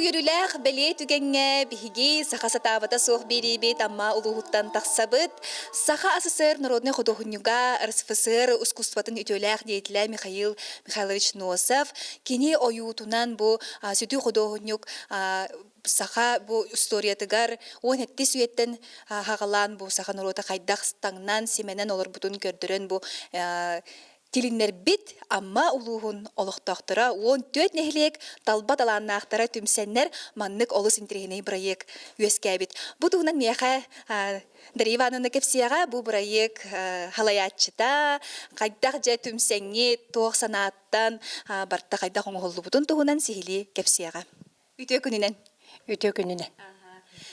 үөрүүлээх бэлиэ түгэҥҥэ биһиги саха сатаабата суох биэриибит Амма улууһуттан тахсабыт. Саха СССР народнай худуоһунньуга РСФСР ускуствотын үтүөлээх деятелэ Михаил Михайлович Носов кини ойуутунан бу сүдү худуоһунньук саха бу историятыгар 17 үйэттэн хаҕалаан бу саха норуота хайдах таҥнан, симэнэн олорбутун көрдөрөн бу Тилиннэрбит Амма улууһун олохтоохторо 14 нэһилиэк талба талааннаахтара түмсэннэр маннык олус интэриэһинэй бырайыак үөскээбит. Бу туһунан миэхэ Дарья Ивановна кэпсиэҕэ. Бу бырайыак халайааччыта хайдах дьэ түмсэҥҥит, туох санааттан барыта хайдах оҥоһуллубутун туһунан сиһилии кэпсиэҕэ. Үтүө күнүнэн. Үтүө күнүнэн.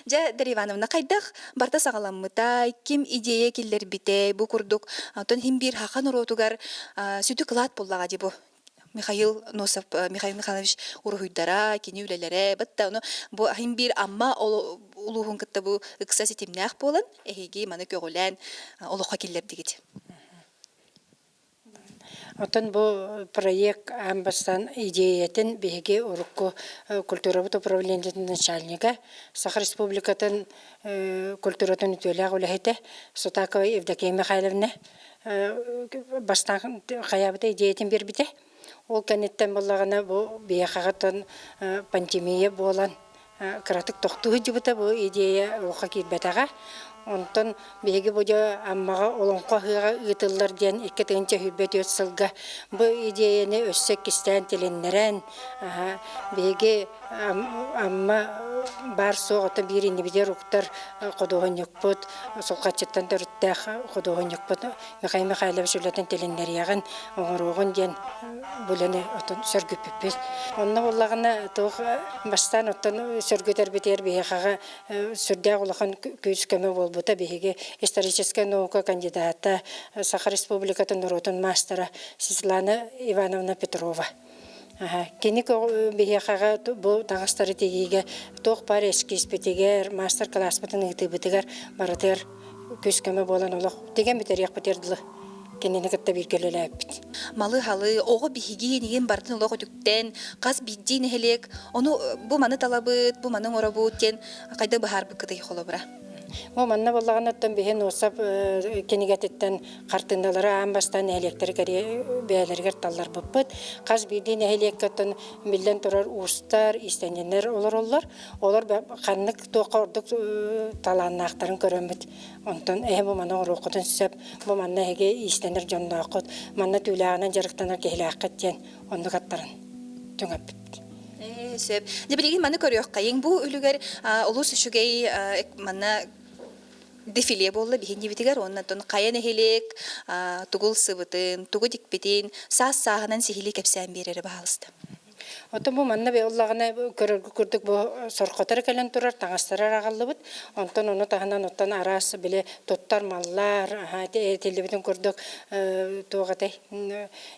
Дьэ, Дарья Ивановна, хайдах барыта саҕаламмытай, ким идея киллэрбитэй, бу курдук, оттон иһин биир саха норуотугар сүдү кылаат буоллаҕа дии бу. Михаил Носов, Михаил Михайлович уруһуйдара, кини үлэлэрэ, бытта ону бу иһин биир Амма улууһун кытта бу ыкса ситимнээх буолан, эһиги маны көҕүлээн олоххо киллэрдигит. Оттон бу проект аан бастаан идиэйэтин биһиги урукку культурабыт управлениетын начальнига, Саха Республикатын культуратын үтүөлээх үлэһитэ Сутакова Евдокия Михайловна бастаан хайаабыта идиэйэтин биэрбитэ. Ол кэнниттэн буоллаҕына бу биһиэхэҕэ пандемия буолан кыратык тохтуу сылдьыбыта бу идея олоххо киирбэтэҕэ. Онтон биһиги бу дьэ Аммаҕа Олоҥхо ыһыаҕа ыытыллар диэн 2024 сылга бу идиэйэни өссө иккистээн тилиннэрэн, биһиги Амма баар-суох оттон биир иннибитигэр уктар худуоһунньукпут, Сулҕаччыттан төрүттээх худуоһунньукпут Михаил Михайлович үлэтин тилиннэриэҕин, оҥоруоҕун диэн бу үлэни оттон сөргүппүппүт. Онно буоллаҕына туох бастаан оттон сөргүтэрбитигэр биһиэхэҕэ сүрдээх улахан күүс-көмө буолбута. Биһиги историческай наука кандидата, Саха Республикатын норуотун маастара Светлана Ивановна Петрова. Кини биһиэхэҕэ бу таҥастары тигиигэ туох баар эскизпитигэр, маастар-кылааспытын ыытыыбытыгар барытыгар күүс-көмө буолан олох тигэн бүтэриэхпитигэр дылы кинини кытта бииргэ үлэлээбиппит. Малы-халы, оҕо биһиги инигин барытын олох үтүктэн, хас биирдии нэһилиэк, ону бу маны талабыт, бу маны оҥоробут диэн хайдах быһаарбыккытый холобура? Бу манна буоллаҕына оттон биһи Носов кинигэтиттэн хартыыналары аан бастаан нэһилиэктэри кэрийэ бэйэлэригэр талларбыппыт. Хас биирдии нэһилиэккэ оттон биллэн турар уустар, иистэнньэннэр олороллор. Олор ханнык туохха ордук талааннаахтарын көрөммүт. Онтон эһэ бу маны оҥоруоххутун сөп, бу манна эһиги иистэнэр дьоннооххут, манна түүлээҕинэн дьарыктанар киһилээххит диэн оннук аттаран түҥэппит. Сөп. Дьэ билигин маны көрүөххэйиҥ. Бу үлүгэр олус үчүгэй манна дефиле буолла биһиги уонна оттон хайа нэһилиэк тугул сыбытын, тугу дикпитин саас-сааһынан сиһилии кэпсээн биэрэрэ баһаалыста. Оттон бу манна ыллаҕына көрөргө курдук бу сорхотор кэлэн турар таҥастара араҕаллыбыт. Онтон ону таһынан оттон араас били туттар маллар, этиллибитин курдук туох этэй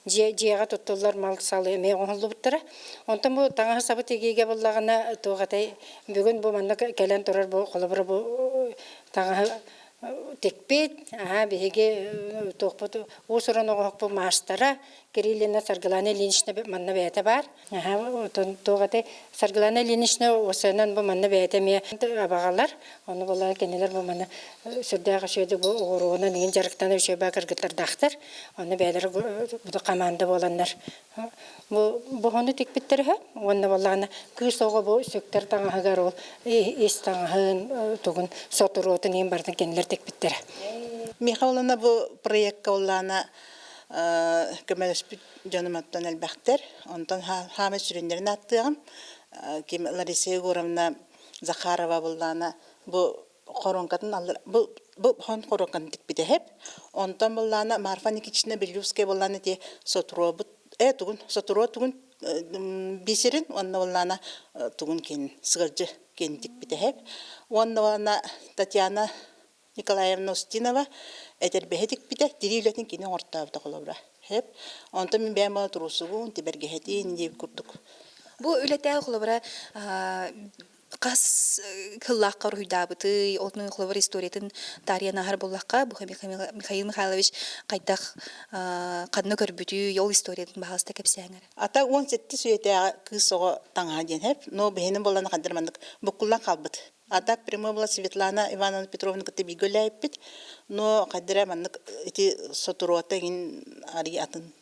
дьиэ дьиэҕэ туттуллар мал-сал эмиэ оҥоһуллубуттара. Онтон бу таҥаһы-сабы тигиигэ буллаҕына туох этэй бүгүн бу манна кэлэн турар бу холобура бу таҥаһы тикпит, аһа биһиги туохпут уус-уран оҥоһукпут маастара Кириллина Саргылана Ильинична манна бэйэтэ баар. Аһа отон туох этэй Саргылана Ильинична осынан бу манна бэйэтэ эмиэ абаҕалар. Ону буолла кинилэр бу манна сүрдээх үчүгэйдик бу оҕуруонан иҥин дьарыктанар үчүгэй кыргыттардаахтар. Онно бэйэлэрэ бу команда буоланнар бу боһону тикпиттэр үһү. Уонна буоллаҕына кыыс оҕо бу сүктэр таҥаһыгар ол ис таҥаһын тугун сотуруотун иһин барытын кинилэр тикпиттэрэ. Михайловна бу проекка улаана көмөлөспүт дьонум оттон элбэхтэр. Онтон хаамай сүрүннэрин ааттыаҕым. Ким Лариса Егоровна Захарова буллаана бу хоруоҥкатын аллар бу бу хон хоруоҥканы тикпитэһэп. Онтон буллаана Марфа Никитична Белювская буллаана ти сотуруобут э тугун сотуруо тугун бисерин уонна буллаана тугун кин сыгылдьы кин тикпитэһэп. Уонна уонна Татьяна Николаевна Устинова этэрбэһи тикпитэ, тирии үлэтин кини оҥортообута холобура. Хэп. Онтон мин бэйэм буола туруусугун, тибэргэһэтин диэбит курдук. Бу үлэтэ холобура Хас кыллаахха уруһуйдаабытый, ол холобур историятын таарыйан ааһар буоллахха, бу Михаил Михайлович хайдах ханна көрбүтүй, ол историятын баһаалыста кэпсээҥ эрэ. Ата 17 үйэтээҕи кыыс оҕо таҥаһа диэн хэп, но биһини буолан хаддыр маннык буккуллан хаалбыт. А так прямой была Светлана Ивановна Петровна кытта бииргэ үлэлээбиппит, но хаддыра маннык ити сотуруота иҥин арый атын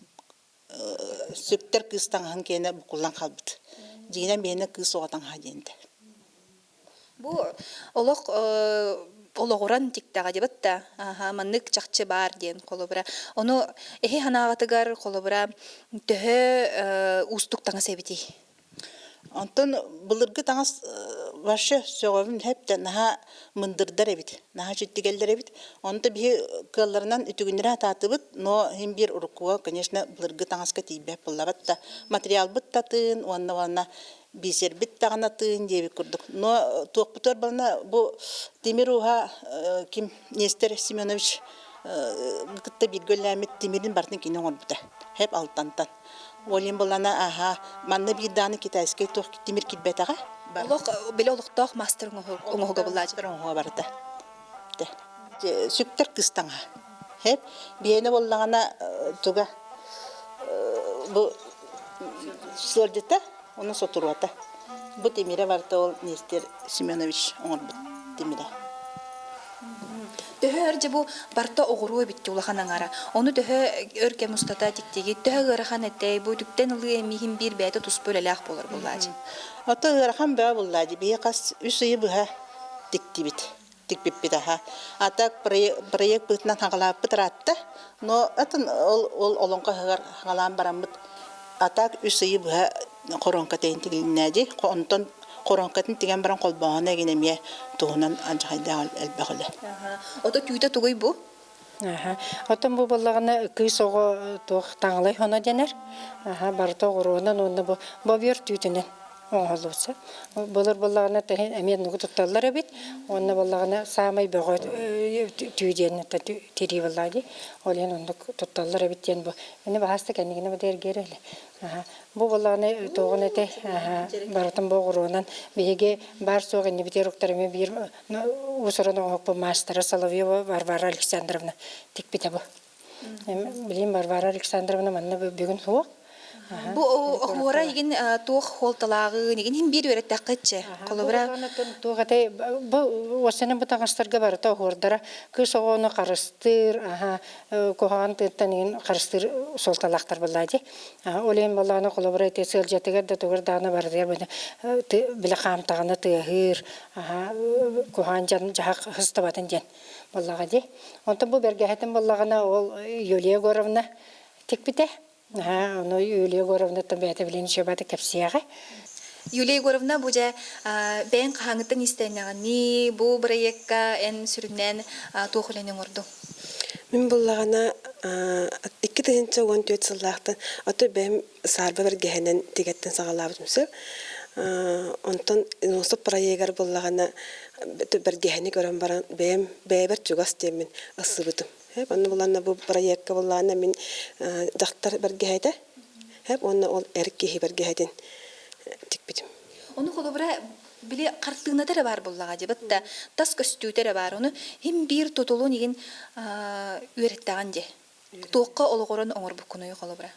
сүктэр кыыс таҥаһын киэнэ буккуллан хаалбыт. Дьиҥинэн биһиэнэ кыыс оҕо таҥаһа диэн этэ. Бу олох олоҕуран тиктэҕэ дебат да маннык чахчы баар диэн холобура. Ону эһи санааҕытыгар холобура төһө уустук таҥас эбитий? Онтон былыргы таҥас вообще сөҕөбүн хэптэ наһаа мындырдар эбит, наһаа читтигэллэр эбит. Онто биһи кыалларынан үтүгүннэрэ сатаатыбыт, но иһин биир уруккуга, конечно, былыргы таҥаска тиийбэт буоллабат да. Материалбыт татыын уонна уонна бисербит даҕаны тыын диэбит курдук. Но туохпутугар балана бу тимир ууһа ким Нестер Семенович кытта бииргэ үлэлээммит тимирин барытын кини оҥорбута. Хэп алтантан. Олин булана аха манна биир дааны китайскай туох тимир кирбэтэҕэ. Олох били олохтоох мастер оҥоһуга буллаачы. Оҥоһуга барыта. Сүктэр кыстаҥа. Хэп биэне боллаҕына туга бу сылдьыта Ону сотуруота. Бу тимирэ барыта ол Нестер Семенович оҥорбут тимирэ. Төһө өр дьэ бу барыта оҕуруо эбит улахан аҥара. Ону төһө өр кэм устата тиктиги, төһө ыарахан этэй, бу үтүктэн ылыы эмиһин биир бэйэтэ туспа үлэлээх буолар буллаачы. Ото ыарахан бөҕө буллаачы. Биһи хас үс ыйы быһа тиктибит. Тикпиппит аха. А так проект быһыытынан хаҥалааппыт ыраатта. Но атын ол ол олоҥхо ыһыгар хаҥалаан бараммыт а так үс ыйы быһа хоруоҥка тэйин тигилиннээди. Онтон хоруоҥкатын тигэн баран холбооһуна эгин эмиэ туһунан алдьархайдаах элбэх үлэ. Ото түүтэ тугуй бу? Аха. Оттон бу буоллаҕына кыыс оҕо туох таҥалай хоно дэнэр. Аха, барыта оҕуруонан уонна бу бобер түүтүнэн оҥоһуллубут. Былыр буоллаҕына эмиэ оннугу тутталлар эбит. Уонна буоллаҕына саамай бөҕө түү диэн тирии буоллаҕа дии. Ол иһин оннук тутталлар эбит диэн бу. Мини баһаста кэннигинэ бу эргиэр эле. Бу буоллаҕына туоҕун этэй барытын бу оҕуруонан биһиги баар суох иннибитигэр уктар эмиэ биир уус-уран оҥоһукпун маастара Соловьева Варвара Александровна тикпитэ бу. Билим Варвара Александровна манна бүгүн суох. Бу оһуора игин туох хуолталааҕын игин иһин биир үөрэттэххитчэ. Холобура туох этэй бу уосанан бу таҥастарга барыта оһуордара кыыс оҕону харыстыыр аха куһаҕан тыынтан игин харыстыыр суолталаахтар буоллаа дии. Ол иһин буоллаҕына холобура ити сыалдьатыгар да тугар даҕаны барытыгар били хаамтаҕына тыаһыыр куһаҕан дьон дьаһах сыстыбатын диэн буоллаҕа дии. Онтон бу бэргэһэтин буоллаҕына ол Юлия Егоровна тикпитэ. Ону Юлия Егоровнаттан бэйэтэ билин үчүгэйдик кэпсиэҕэ. Юлия Егоровна, бу дьэ бэйэҥ хаһааҥҥыттан иистэннэҕиний, бу бырайыакка эн сүрүннээн туох үлэни оҥордуҥ? Мин буллаҕына 2014 сыллаахтан ото бэйэм саарба бэргэһэнэн тигэттэн саҕалаабытым сөп. Онтон Носов проегар буллаҕына бэргэһэни көрөн баран бэйэм бэйэбэр чугас диэммин ылсыбытым. Онно буланна бу проекка буллаҕына мин дьахтар бэргэһэтэ уонна ол эр киһи бэргэһэтин тикпитим. Ону холобура били хартыыната эрэ баар буоллаҕа дии да тас көстүүтэ эрэ баар. Ону иһин биир тутулун игин үөрэттэҕин дии. Туохха олоҕуран оҥорбуккунуй холобура?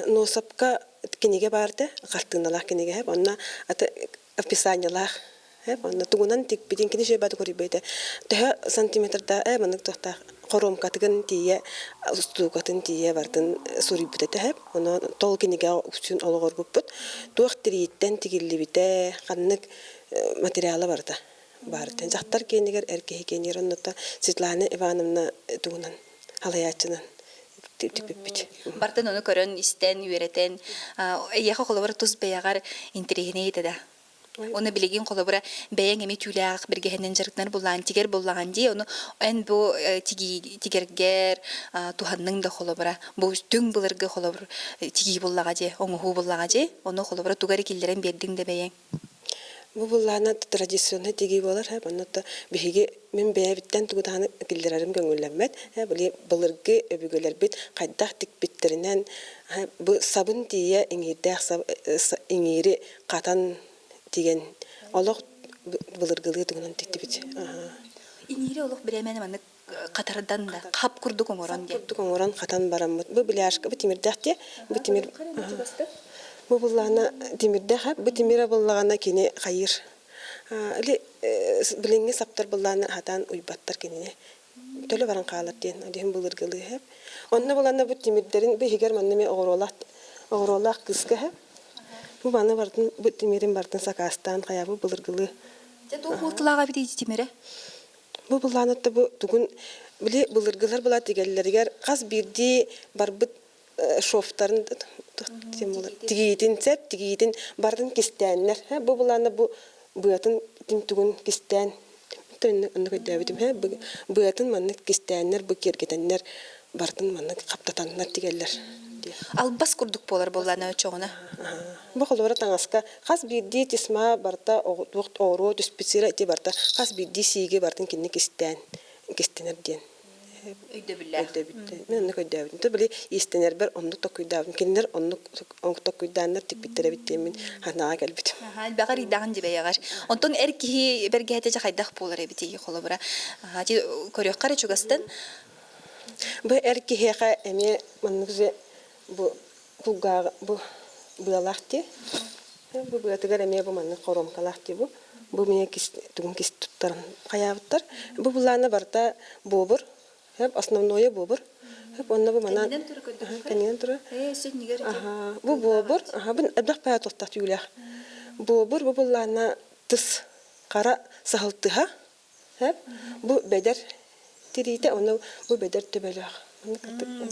Носопка кинигэ баар этэ, хартыыналаах кинигэ. Онно описаниелаах. Онно тугунан тикпитин кини шөйбаты көрүйбэйтэ. Төһө сантиметрда маннык туохтаах хоруомкатыгын тиийэ, устуукатын тиийэ бартын суруйбут этэ. Онон тол кинигэ үксүн олоҕорбуппут. Туох тирииттэн тигиллибитэ, ханнык материала барыта баар. Дьахтар киэнигэр, эр киһи киэнигэр оннута Светлана Ивановна тугунан халайааччынан түппүппүт. Бартын ону көрөн, истэн, үөрэтэн, эйиэхэ холобура тус бэйэҕэр интэриэһинэй этэ да. Оны билигин холобура бэйэҥ эми түүлээх биргэһинэн дьарыктанар буллаан тигэр буллаҕан дии ону эн бу тигэргэр туһанныҥ да холобура бу түҥ былыргы холобур тигии буллаҕа дии оҥоһуу буллаҕа дии ону холобура тугу эрэ киллэрэн биэрдиҥ да бэйэҥ. Бу буллаана традиционнай тигии буолар, онно биһиги мин бэйэбиттэн тугу даҕаны киллэрэрим көҥүллэммэт. Били былыргы өбүгэлэрбит хайдах тикпиттэринэн бу сабын тиийэ иҥиирдээх иҥиири хатан тигэн Олох былыргылыы тугунан тиктибит. Иниири олох бириэмэни маннык хатардан да хап курдук оҥорон диэн. Курдук оҥорон хатан бараммыт. Бу бляшка, бу тимирдээх дии. Бу тимир бу буллаҕына тимирдээх, бу тимирэ буллаҕына кини хайыыр. Или билиҥҥи саптар буллаҕына хатаан уйбаттар кинини. Төлө баран хаалар диэн диһин былыргылыы хэп. Онно буланна бу тимирдэрин бу иһигэр манна эмиэ оҕуруолаах оҕуруолаах кыыска хэп. Бу маны бартын бу тимирин бартын сакаастаан хайаабы былыргылыы. Дьэ туох уолталаах эбитий тимирэ? Бу былаанатта бу тугун били былыргылар была тигэллэригэр хас биирдии барбыт шовтарын тигиитин сеп тигиитин барын кистээннэр бу былаана бу быатын тугун кистээн оннук өйдөөбүтүм быатын маннык кистээннэр бу киэргэтэннэр бартын маннык хаптатаннар тигэллэр Албас курдук буолар буоллаана очоҕуна. Бу холобура таҥаска хас биирдии тесьма барыта оҕуруо түспүт сирэ ити барыта хас биирдии сииги барытын кинини кистээн кистэнэр диэн Өйдөбүллээх. Өйдөбүттэн. Мен оннук өйдөөбүтүм. То били иистэнэрбэр оннук токкуйдаабытым. Кинилэр оннук токкуйдааннар тикпиттэр эбит диэммин санааҕа кэлбитим. Элбэҕэр ыйдаҕын дибэйэҕэр. Онтон эр киһи бэргэһэтэ дьэ хайдах буолар эбитий холобура? Көрүөххэ эрэ чугастан. Бу эр киһиэхэ эмиэ маннык же бу кулгааҕы бу быалаах дии. Бу быатыгар эмиэ бу маннык хоруомкалаах дии бу. Бу миэ тугун кис туттаран хайаабыттар. Бу былаана барыта буобур. Основное буобур. Онно бу манан кэннинэн турар. Бу буобур. Бу элбэх баа туохтаах түүлээх. Буобур бу былаана тыс хара саһылтыһа. Бу бэдэр тириитэ, онно бу бэдэр төбөлөөх.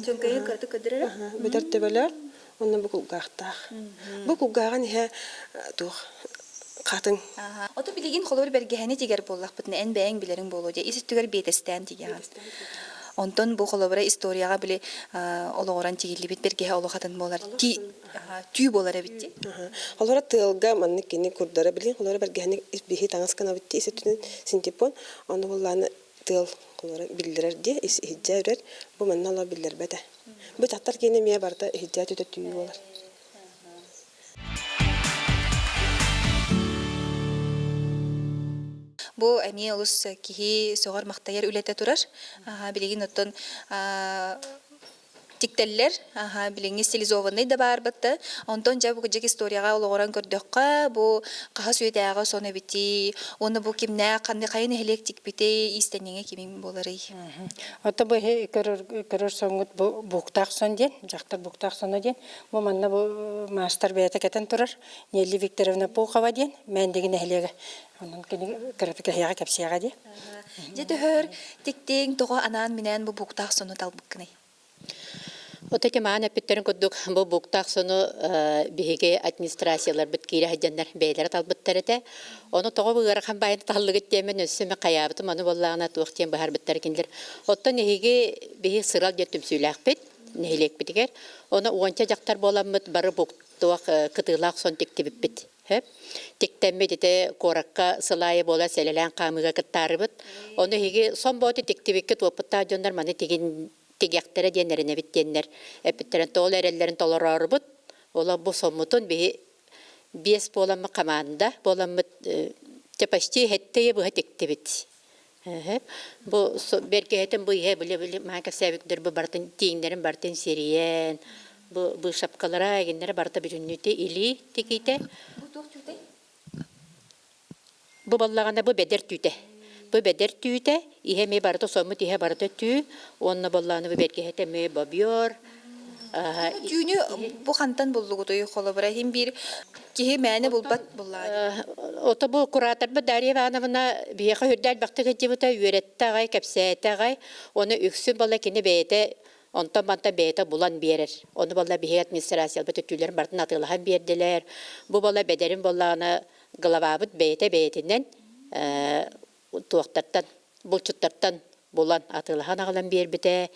Чөҥкөйө кыратык көдөрөрө? Бэдэр төбөлөөх, онно бу кулгаахтаах. Бу кулгааҕын иһэ туох хатыҥ. Ото билигин холобур бэргэһэни тигэр буоллахпытына эн бэйэҥ билэриҥ буолуо дии. Ис өттүгэр биэтэстээн тигэҕин. Онтон бу холобура историяҕа били олоҕуран тигиллибит бэргэһэ олох атын буолар. Түү буолар эбит дии. Холобура тыалга маннык кини курдара билин холобура бэргэһэни биһи таҥас гынабыт дии ис өттүнэн синтепон ону буллааны тыал холобура биллэрэр дии ис иһирдьэ үрэр бу манна олор биллэрбэтэ. Бу дьахтар киэнэ эмиэ барыта иһирдьэ түтэ түү буолар. Бу эмиэ олус киһи сөҕөр-махтайар үлэтэ турар. Билигин оттон тиктэллэр. Аха, билиҥҥи стилизованный да баарбыт да. Онтон дьэ бу кырдьык историяҕа олоҕуран көрдөххө, бу хаһыс үйэтээҕи сон эбитий, уонна бу кимнээх, ханны хайа нэһилиэк тикпитий, иистэнньэҥэ кимиҥ буоларый? Ото бу көрөр, көрөр соҥҥут бу буктаах сон диэн, дьахтар буктаах соно диэн. Бу манна бу маастар бэйэтэ кэтэн турар Нелли Викторовна Пухова диэн Мээндиги нэһилиэгэ. Онон кини кыратык эһиэхэ кэпсиэҕэ дии. Дьэ төһөр тиктиҥ тоҕо анаан-минээн бу буктаах сону талбыккыный? Ото маан эппиттэрин курдук бу буктаах сону биһиги администрацияларбыт киирэ сылдьаннар бэйэлэрэ талбыттар этэ. Ону тоҕо бу ыарахан баайын таллыгыт диэмэн өссө эмэ хайаабытым ону буоллаҕына туох диэн быһаарбыттар кинилэр. Оттон эһиги биһи сырал диэн түмсүүлээхпит нэһилиэкпитигэр. Ону уонча дьахтар буоламмыт бары буктуох кытыылаах сон тиктибиппит. Тиктэммит ити куоракка сыл аайы буола сэлэлээн хаамыыга кыттаарыбыт. Ону эһиги сомботу тиктибиккит уопуттаах дьоннор маны тигин тигиэхтэрэ диэн эрэнэбит диэннэр эппиттэрин тоҕо эрэллэрин толороорубут. Ола бу соммутун биһи биэс буоламмыт хамаанда буоламмыт почти хэттэ быһа тиктибит. Бу бэргэһэтин бу иһэ били били маа кэпсээбиттэр бу барытын тииҥнэрин барытын сирийэн бу быышапкалара эгиннэрэ барыта бүтүннүүтэ илии тикиитэ. Бу туох түүтэй? Бу баллаҕана бу бэдэр түүтэ. Бу бэдэр түүтэ иһэ эмиэ барыта соммут иһэ барыта түү уонна боллааны бу бэргэһэтэ эмиэ бобьор Түүнү бу хантан буллугутуй холобура иһин биир киһи мээнэ булбат буллаа Ото бу кураторбыт Дарья Ивановна биһиэхэ үрдэ элбэхтик сылдьыбыта, үөрэттэ аҕай, кэпсээтэ аҕай. Ону үксүн балла кини бэйэтэ онтон мантан бэйэтэ булан биэрэр. Ону балла биһиги администрацияларбыт өттүлэрин барытын атыылаһан биэрдилэр. Бу балла бэдэрин буоллаҕына главабыт бэйэтэ бэйэтинэн туохтартан, булчуттартан булан атыылаһан аҕалан биэрбитэ.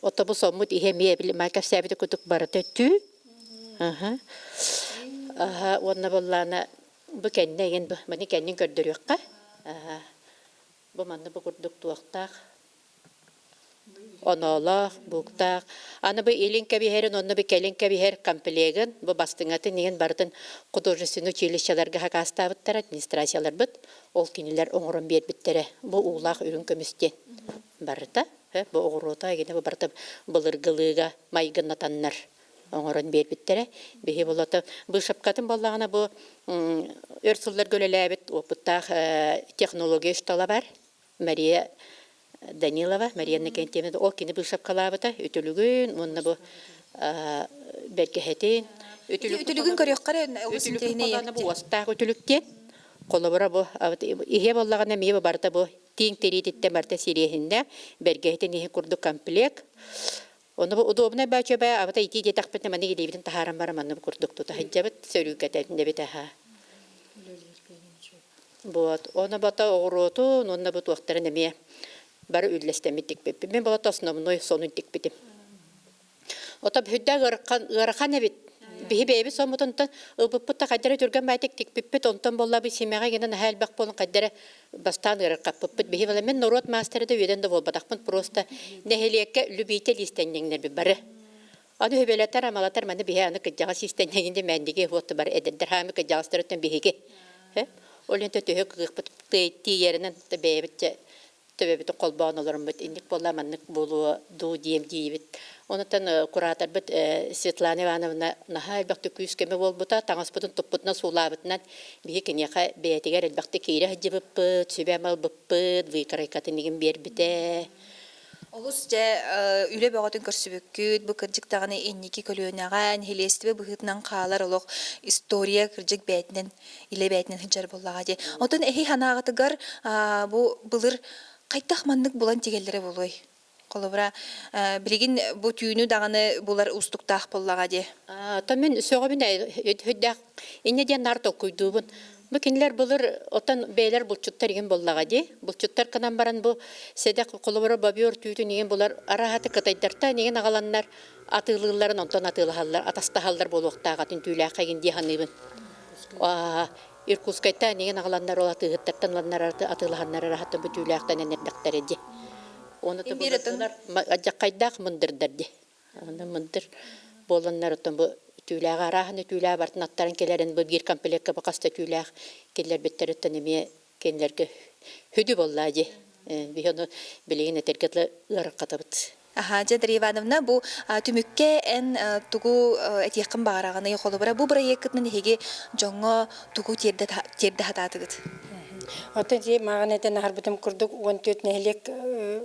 Ото бу соммут иһэ эмиэ били кэпсээбити курдук барыта түү. Уонна буоллаана бу кэннэ игин бу маны кэннин көрдөрүөххэ. Бу манна бу курдук туохтаах. Оноолоох, бууктаах. Аны бу илин кэбиһэрин онно бу кэлин кэбиһэр комплегын, бу бастыҥатын иһин барытын художественнай училищеларга хакаастаабыттара, администрацияларбыт. Ол кинилэр оҥорон биэрбиттэрэ. Бу уулаах үрүҥ көмүс диэн барыта. Бу оҕуруота эгинэ бу барыта былыргылыыга майгыннатаннар оҥорон биэрбиттэрэ. Биһи болото быышапкатын буоллаҕына бу өр сылларга үлэлээбит уопуттаах технология штала бар. Мария Данилова, Мария Иннокентьевна ол кини быышапкалаабыта үтүлүгүн уонна бу бэргэһэтин үтүлүгүн көрүөххэ эрэ олус интэриэһинэй бу уостаах үтүлүк диэн холобура бу иһэ буоллаҕына эмиэ бу барыта бу тииҥ тириититтэн барыта сириэһиннэ бэргэһэтин иһин курдук комплект Ону бу удобнай баачабаа абата итии диэтэхпитинэ маннык илиибитин таһааран баран маннык курдук тута сылдьабыт сөрүүкэтэннэбит аһа. Вот. Ону бата оҕуруотун уонна бу туохтарын эмиэ бары үллэстэммит тикпиппит. Мин болото основной сонун тикпитим. Ото бүддэ ыарахан, ыарахан эбит. Биһи бэйэбит соммутунтан ылбыппыт да хайдара түргэн баайтык тикпиппит, онтон буолла бы симэҕэ гынан наһаа элбэх буолан хайдара бастаан ыарырҕаппыппыт. Биһи буолла мин норуот маастара да үөдэн да буолбатахпын, просто нэһилиэккэ любитель иистэнньэҥнэрбит бары. Аны үбэлэтэр, амалатар маны биһи аны кырдьаҕас иистэнньэҥин де мээндиги уотту бар эдэрдэр хаамы кырдьаҕастарыттан биһиги. Ол иһин төһө кыахпыт тиийэринэн бэйэбит төбөбүтүн холбоон олороммут инник буолла маннык буолуо дуу диэм диибит. Онутан кураторбыт Светлана Ивановна наһаа элбэхтик күүс-көмө буолбута, таҥаспытын туппутунан суулаабытынан биһи киниэхэ бэйэтигэр элбэхтик киирэ сылдьыбыппыт, сүбэ-ама ылбыппыт, выкройкатын игин биэрбитэ. Олус дьэ үлэ бөҕөтүн көрсүбүккүт, бу кырдьык даҕаны инники көлүөнэҕэ нэһилиэстибэ быһыытынан хаалар олох история кырдьык бээтинэн илэ бээтинэн сылдьар буоллаҕа дии. Оттон эһи санааҕытыгар бу былыр хайдах маннык булан тигэллэрэ буолуой? Холобура, билигин бу түүнү даҕаны булар уустуктаах буоллаҕа дии. То мин сөҕөбүн өйдөөх инньэ диэн наар толкуйдуубун. Бу кинилэр былыр оттон бэйэлэр булчуттар игин буоллаҕа дии. Булчуттар гынан баран бу сэдэх холобура бобер түүтүн игин булар араһаты кытайдартан игин аҕаланнар атыылыылларын онтон атыылаһаллар, атастаһаллар буолуохтаах атын түүлээххэ игин дии саныыбын. Иркутскайтан игин аҕаланнар ол атыыһыттартан ыланнар атыылаһаннар араһатын бу түүлээхтэн эрдэхтэрэ дии. Оны адьаккайдаах мындырдар дии. Аны мындыр буоланнар оттон бу түүлээҕи арааһыны түүлээх бартын аттаран кэлэрин бу биир комплекка бу хаста түүлээх киллэрбиттэриттэн эмиэ кинилэргэ хүдү буоллаа дии. Биһи ону билигин этэргэ дылы ыарырҕатабыт. Аха, дьэ, Дарья Ивановна, бу түмүккэ эн тугу этиэххин баҕараҕыный? Холобура, бу бырайыаккытынан эһиги дьоҥҥо тугу тиэрдэ тиэрдэ сатаатыгыт? Оттон дьиэ мааҕын этэн аһарбытым курдук 14 нэһилиэк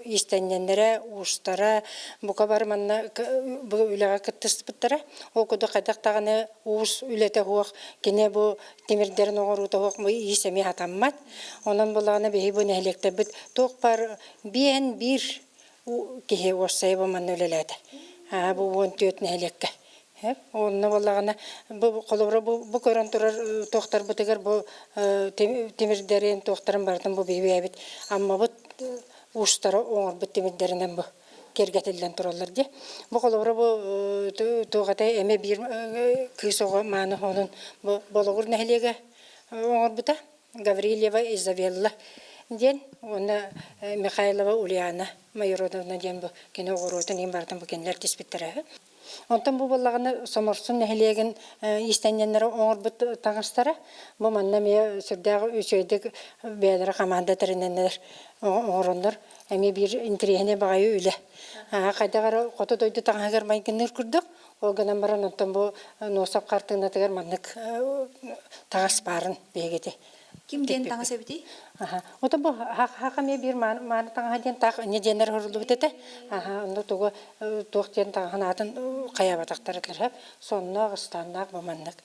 иистэнньэннэрэ, уустара бука бары манна бу үлэҕэ кыттыспыттара. Ол курдук хайдах даҕаны уус үлэтэ суох, кини бу тимирдэрин оҥоруута суох иис эмиэ хатаммат. Онон булаҕына биһиги бу нэһилиэктэрбит туох баар биэһин биир киһи уопсайа бу манна үлэлээтэ. Бу 14 нэһилиэккэ. Онно буоллаҕына бу холобура бу, бу көрөн турар туохтарбытыгар бу тимирдэрин туохтарын барытын бу биһиэбит Аммабыт уустара оҥорбут тимирдэринэн бу киэргэтиллэн тураллар дии. Бу холобура бу туох этэй эмэ биир кыыс оҕо мааны хоонун бу Болугур нэһилиэгэ оҥорбута. Гаврильева Изабелла диэн уонна Михайлова Ульяна Майородовна диэн бу кини оҕуруотун иһин барытын бу кинилэр түспүттэрэ. Онтон бу буоллаҕына Соморсун нэһилиэгин иистэнньэннэрэ оҥорбут таҥастара бу манна эмиэ сүрдээх үчүгэйдик бэйэлэрэ хамаанда тэринэннэр оҥороннор эмиэ биир интэриэһинэй баҕайы үлэ. Хайдах эрэ хоту дойду таҥаһыгар майгынныыр курдук Ол гынан баран онтон бу Носов хартыынатыгар маннык таҥас баарын биһигити. Ким диэн таҥас эбитий? Аха. Ото бу хаха эмиэ биир мааны таҥаһа диэн таах инньэ диэннэр оһоруллубут этэ. Аха, онно тугу туох диэн таҥаһын аатын хайаабатахтар этилэр. Сонноох, ыстаннаах бу маннык.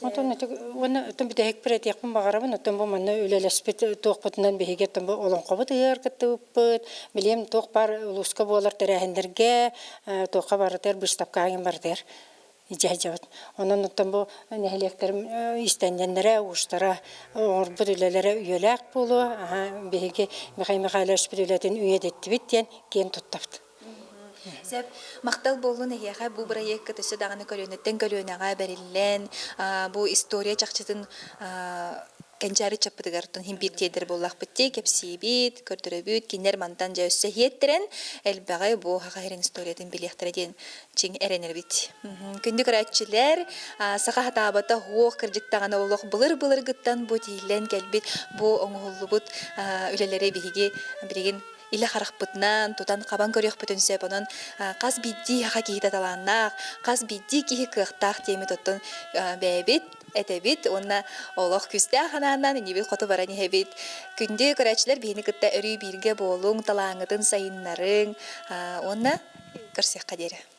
Отон ити уонна оттон бүтэһикпэр этиэхпин баҕарабын, оттон бу манна үлэлэспит туохпутунан биһиги оттон бу олоҥхобут ыһыар кыттыбыппыт, билиэм туох баар улууска буолар тэрээһиннэргэ, туохха барытыгар быыстапкаҕа иҥин барытыгар илдьэ сылдьабыт. Онон оттон бу нэһилиэктэрим иистэнньэннэрэ, уустара оҥорбут үлэлэрэ үйэлээх буолуо, биһиги Михаил Михайловичпыт үлэтин үйэтиттибит диэн киэн туттабыт. Сөп. Махтал буоллун эһиэхэ бу бырайыакка өссө даҕаны көлүөнэттэн көлүөнэҕэ бэриллэн, бу история чахчытын Кэнчээри ыччаппытыгар иһин биир тиэрдэр буоллахпыт дии, кэпсиибит, көрдөрөбүт, кинилэр мантан дьэ өссө иһиэттэрэн элбэҕи бу Саха сирин историятын билиэхтэрэ диэн чиҥ эрэнэрбит. Күндү көрөөччүлэр, саха хатаабата уох кырдьык даҕаны олох былыр-былыргыттан бу тиһиллэн кэлбит, бу оҥоһуллубут үлэлэри биһиги билигин илэ харахпытынан тутан-хабан көрүөхпүтүн сөп. Онон хас биирдии саха киһитэ талааннаах, хас биирдии киһи кыахтаах диэмит оттон бэйэбит этэбит уонна олох күүстээх анаанан инибит хоту баран иһэбит. Күндү көрөөччүлэр биһини кытта өрүү бииргэ буолуҥ, талааҥҥытын сайыннарыҥ уонна көрсүөххэ диэри.